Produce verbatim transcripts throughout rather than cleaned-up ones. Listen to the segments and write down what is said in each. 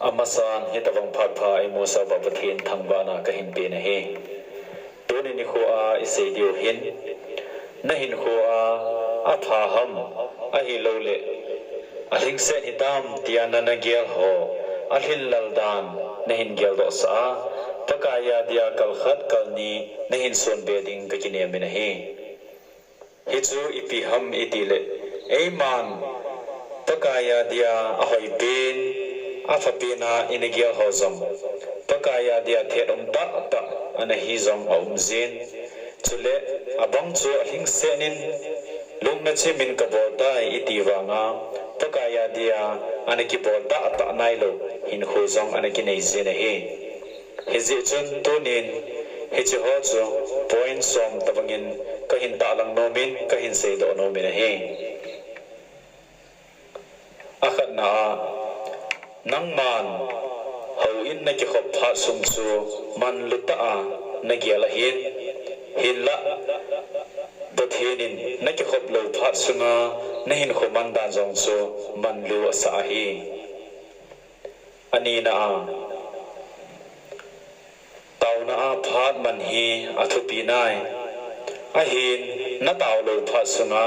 Amasan hitabang phat pha eimusah uva Pathen thangvahna kahin pen ahi. Tuni nikho a isei diu hin, nahinkho a apha ham, ahilouleh alhingset hitam tia nana gel ho, alhin lal dan nahin geldoh sah a, Pakai a dia kalkhat kalni nahin sonbe ding kakinem in ahi. Hichu ipi ham itileh, eiman Pakai a dia ahoipen, aphapen a ina gel ho jong, Pakai a dia thet um tahtah ana hi jong aum jin. Chule abang chu alhingset in, lungna chim in kabol tai iti vanga, Pakai a dia ana kibol tahtah nailou hinkho jong ana kinei jin ahi. Hijeh chun tunin hiche ho chu point som tabangin kahin tahlang nom in, kahin seidoh nom in ahi. Akhatna a, nangman houin nakikhop phat sung chu manlu tah a nagel ahin, hinlah Pathen in nakikhop lou phat sunga nahinkho man dan jong chu manlu asah ahi. Anina a, taona a phat man hi athupi nai. Ahin, natao lou phat sunga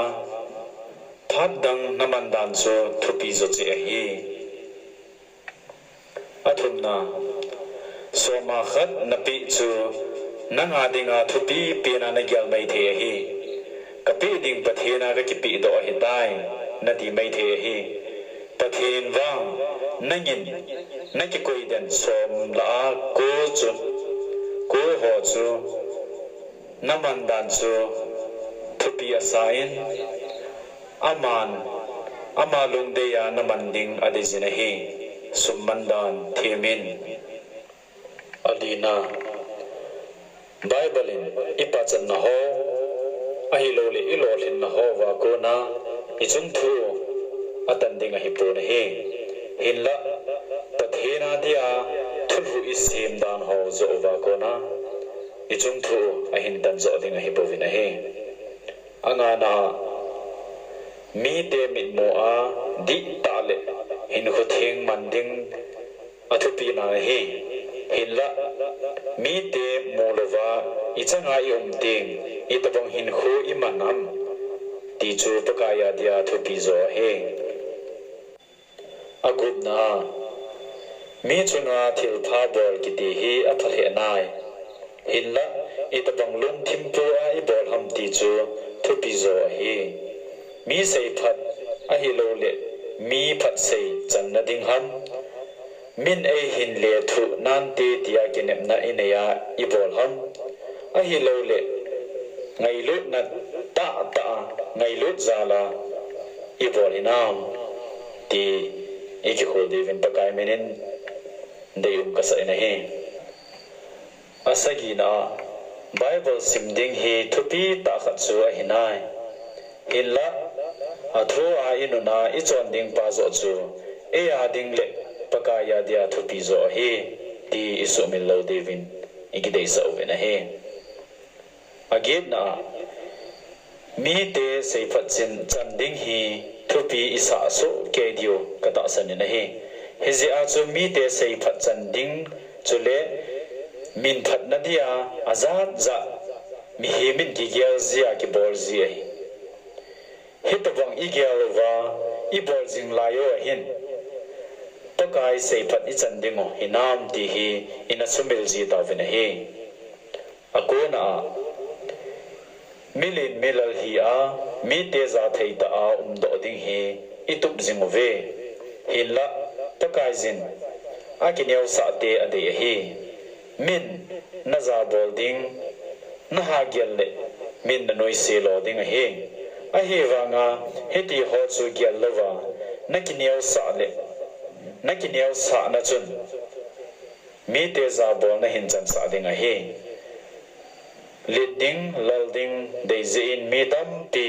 phat dang naman dan chu thupi jo cheh ahi. Athumna, soma khat napeh chu nanga dinga thupi pen a nagel maithei ahi. Kapeh ding Pathen a kakipehdoh ahitai, nati maithei ahi. Pathen vang, nangin nakikoi den som lah a ko chu, ko ho chu naman dan chu thupi asa in, aman ama lungdei a naman ding adeijin ahi. Summan dan them in. Alina, Bible in ipachatna ho, ahilouleh ilolhinna ho uva kona ichungthu atan ding ahipon ahi. Hinlah Pathen a dia thulhuh isem dan ho joh uva kona ichungthu ahin tan joh ding ahibouvin ahi. Angana, mite mitmu a dihtah leh hinkho theng man ding athupina ahi. Hinlah mite mu louva ichanga ium teng itobang hinkho iman am, ti chu Pakai a dia thupi jo ahi. Agupna, mi chunga thilpha bol kiti hi apha lheh nai. Hinlah itobang lungthim pua ibol ham ti chu thupi jo ahi. Mi seiphat ahilouleh mi phatsei channa ding ham, min eihin lethuh nante tia kinepna inei a ibol ham, ahilouleh ngailutna tahtah a ngailut jal a ibol hinam, ti ikikhol diuvin Pakai min in deium kasah in ahi. Asagina, Bible sim ding hi thupi tah khat chu ahi nai. Hinlah, athu a inuna ichon ding pa joh chu eia ding leh Pakai a dia thupi jo ahi, ti isuhmil lou diuvin ikideisah uvin ahi. Agetna, mite seiphat chin chan ding hi thupi isah soh kei diu katahsan in ahi. Hijeh a chu mite seiphat chan ding chule minphatna dia ajat jat mihem in kigel jia kibol ji ahi. Hitobang igel uva ibol jing lai u ahin, Pakai seiphat ichan dingu hinam ti hi ina sumil ji tauvin ahi. Akona a, milen milal hi a, mite jathei tah a umdoh ding hi itup jing uve. Hinlah, Pakaiyin akineosah te adei ahi. Min najabol ding, nahagel leh min nanuisat lo ding ahi. Ahivanga hitiho chu gel louva nakineosah leh, nakineosahna chun mite jabol nahin chansah ding ahi. Let ding, lal ding deijeh in mi tampi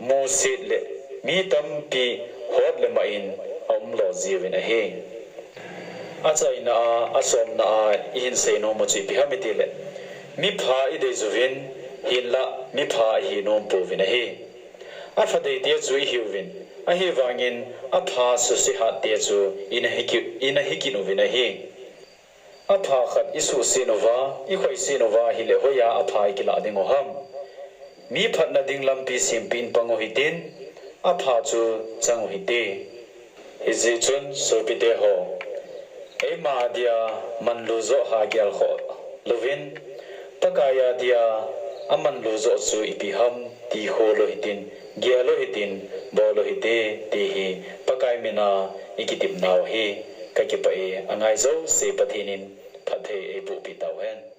musit leh mi tampi hot le mah in aumlo jiuvin ahi. Achaina a, asomna a ihin seinom u chu ipi ham itileh, mipha idei jiuvin, hinlah mipha ahi nom pouvin ahi. Apha deite chu ihiuvin, ahivangin apha suse hatte chu ina hi ki-, ina hi kit uvin ahi. Apha khat isuhset uva, ikhoiset uva ahile hoiya apha ikilah dingu ham? Mi phatna ding lampi sempeh in pang uhitin, apha chu chang uhite. Hijeh chun sopite ho, eima dia manlu joh ha gelkhoh louvin, Pakai a dia amanlu joh chu ipi ham ti hol uhitin, gel uhitin, bol uhite, ti hi Pakai mina ikitepnau ahi. Kakipah e, angai jouse Pathen in phatthei eibohpeh tauhen.